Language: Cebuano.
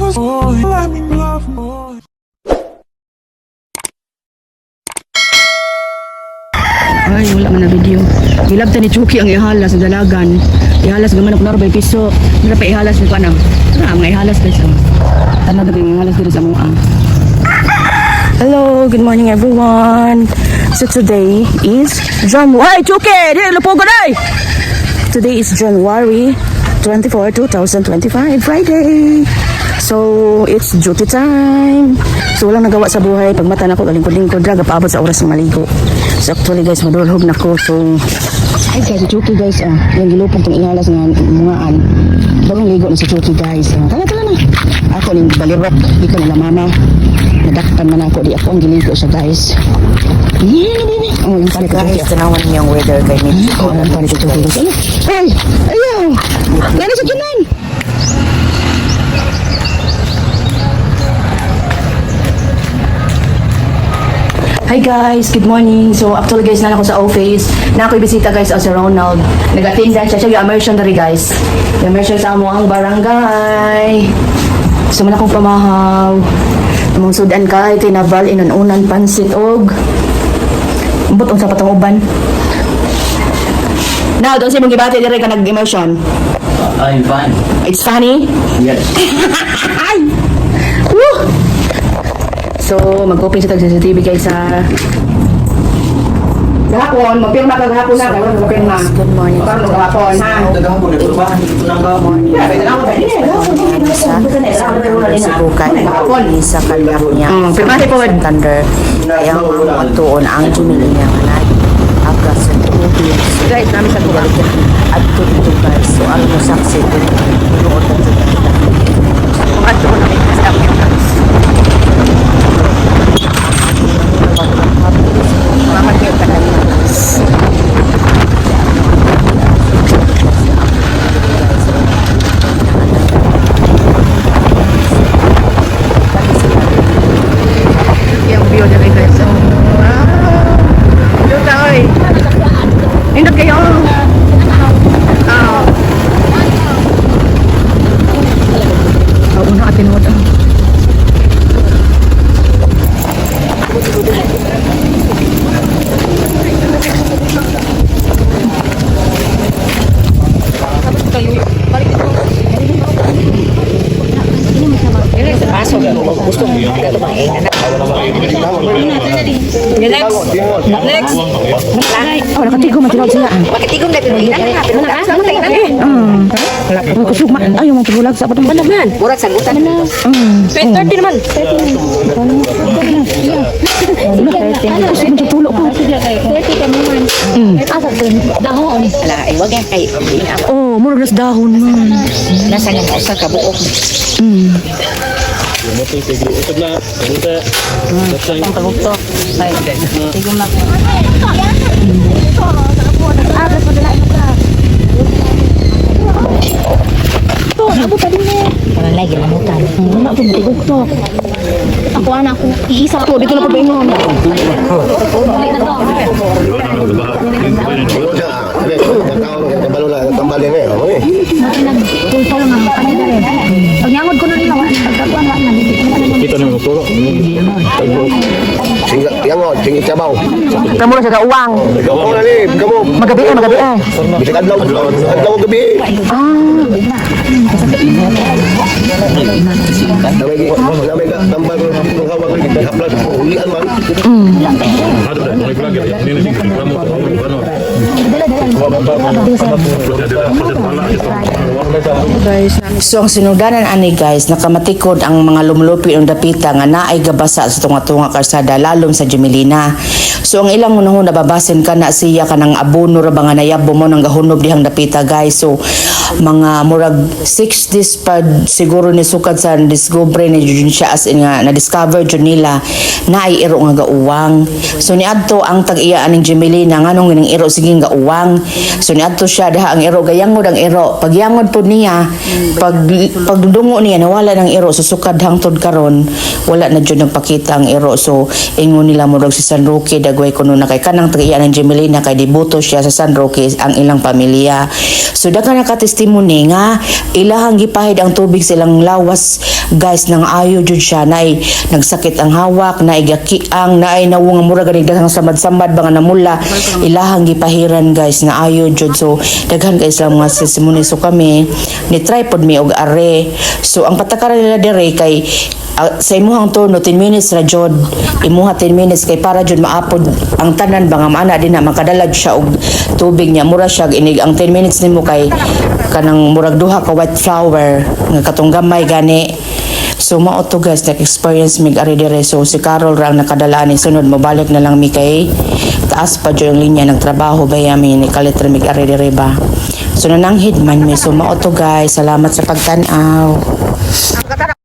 Oh, let me love more. Ay, wala man na video. Gilabta ni Chucky ang ihalas sa dalagan. Ihalas gaman ako naroon piso. Mira pa ihalas ni kuan. Ah, mga ihalas guys. Oh. Tanaw na kayong ihalas dito sa mga. Hello, good morning everyone. So today is January. Ay, Chucky! Di lupogon ay! Today is January 24, 2025, Friday. So, it's duty time. So, walang nagawa sa buhay. Pag mata na ko, lingkod-lingkod, draga paabot sa oras ng maligo. So, actually guys, madulhog na ko. So, ay guys, si Chucky guys, ah. Yung gilupong tong ihalas nga mungaan. Bagong ligo na si Chucky guys. Ah, tala, tala na. Ako ning balirok. Di ko nila mama. Nadakpan man ako. Di ako ang giligo siya guys. Yeah, baby. Oh, yung palit ko Guys, tanawan niyo ang weather kay medyo Oh, ang palit ko guys. Ano? Ay! Ayaw! Lalo sa kinan! Hi guys, good morning. So actually guys, na ako sa office. Na ako bisita guys sa Ronald. Nag-attend siya siya yung immersion diri guys. Yung immersion sa amo ang barangay. So man akong pamahaw. Among sudan kay tinabal inununan pansit og Umbot unsa pa tong uban. Now, doon sa imong gibati diri ka nag-immersion. I'm fine. It's funny. Yes. Ay! Woo! So, mag-open sa tag CCTV guys sa gahapon, magpirma ka gahapon na, gahapon magpirma. Good morning. Parang gahapon, ha? Nagahapon, nagpurbahan dito ng gahapon. Sa Cebu kay sa kalyak niya. Pirmahe po. Santander. Kaya ang mga tuon ang jumili niya nga na aga sa tubig. Guys, namin sa kuha. Adto dito guys. So ang musaksi tinuod na jud kita. Kung adto ko na may staff niyo, guys. Mama, kayo ka lang, guys. Yung view diri guys. Oh, wow. Duta oy. Indot kayo. Ah. Oo na atin mo. Next. Oh, nakatigom man tinawag sila. Makatigom na pero ina na pero Eh. Oh, kusog man. Ay, yung mga pagulag sa patong bandag man. murag sagutan. 30 naman. 30. Kusog man tulo ko. 30 ka naman. Asa dahon. Ala ay wag yan kay Oh, murag nas dahon man. nasa nga usa ka buok. Ito, abo pa din eh. Wala lagi lamutan. Wala po matigog to. Ako anak ko. Iisa To, dito na pa ba ingon? Nagpulpol nga ano na rin. Pag nyangod ko na nila, wala na. Pagkakuan, wala na. Kita ni mo turo. Yangon, tingin sabaw. Tamo na sa kauwang. Ikaw na ni, kamo. Magabi eh, magabi eh. Bisag adlaw, adlaw gabi. Namay ka, tambal ko ng hawak haplas, ulian man. Ada dah, may vlog ya. Ini ni kamu ano. So ang sinudanan ani guys, nakamatikod ang mga lumulupi ng dapita nga naay gabasa sa tunga-tunga karsada lalom sa Jumilina. So ang ilang unahon nababasin ka na siya kanang abono ra ba nga nayabo mo nang gahunob dihang dapita guys. So mga murag 6 days pa siguro ni sukad sa discovery ni jud siya as in nga na discover jud nila na ay iro nga gauwang. So niadto ang tag-iya aning Jumilina nganong gining iro sige nga uwang. So niadto siya diha ang iro, gayangod ang iro. Pagyangod pod niya, pag pagdungo niya nawala ng iro, so sukad hangtod karon wala na jud nagpakita ang iro. So ingon nila murag si San Roque dagway kuno na kay kanang tagiya ng Gemelina kay deboto siya sa San Roque ang ilang pamilya. So daghan na ka-testimony nga ilahang gipahid ang tubig sa ilang lawas, guys, nang ayo jud siya, naay nagsakit ang hawak, naay gakiang, naay nawong nga murag ganing daghang samad-samad ba nga namula, ilahang gipahiran, guys, na ayo jud. So daghan kay sila mga testimony. So kami ni try pod mi og are. So ang patakaran nila dire kay sa imuhang turno 10 minutes ra jud imuha, 10 minutes kay para jud maapod ang tanan ba nga maana din na makadala siya og tubig niya. Mura siya inig ang 10 minutes nimo kay kanang murag duha ka white flower nga katong gamay gani. So mao to, guys, nag-experience mig ari dire. So si Carol ra ang nakadala ni sunod mobalik na lang mi kay taas pa jud ang linya ng trabaho ba mi ni kalit ra mig ari dire ba. So nananghid man mi. So mao to, guys. Salamat sa pagtan-aw.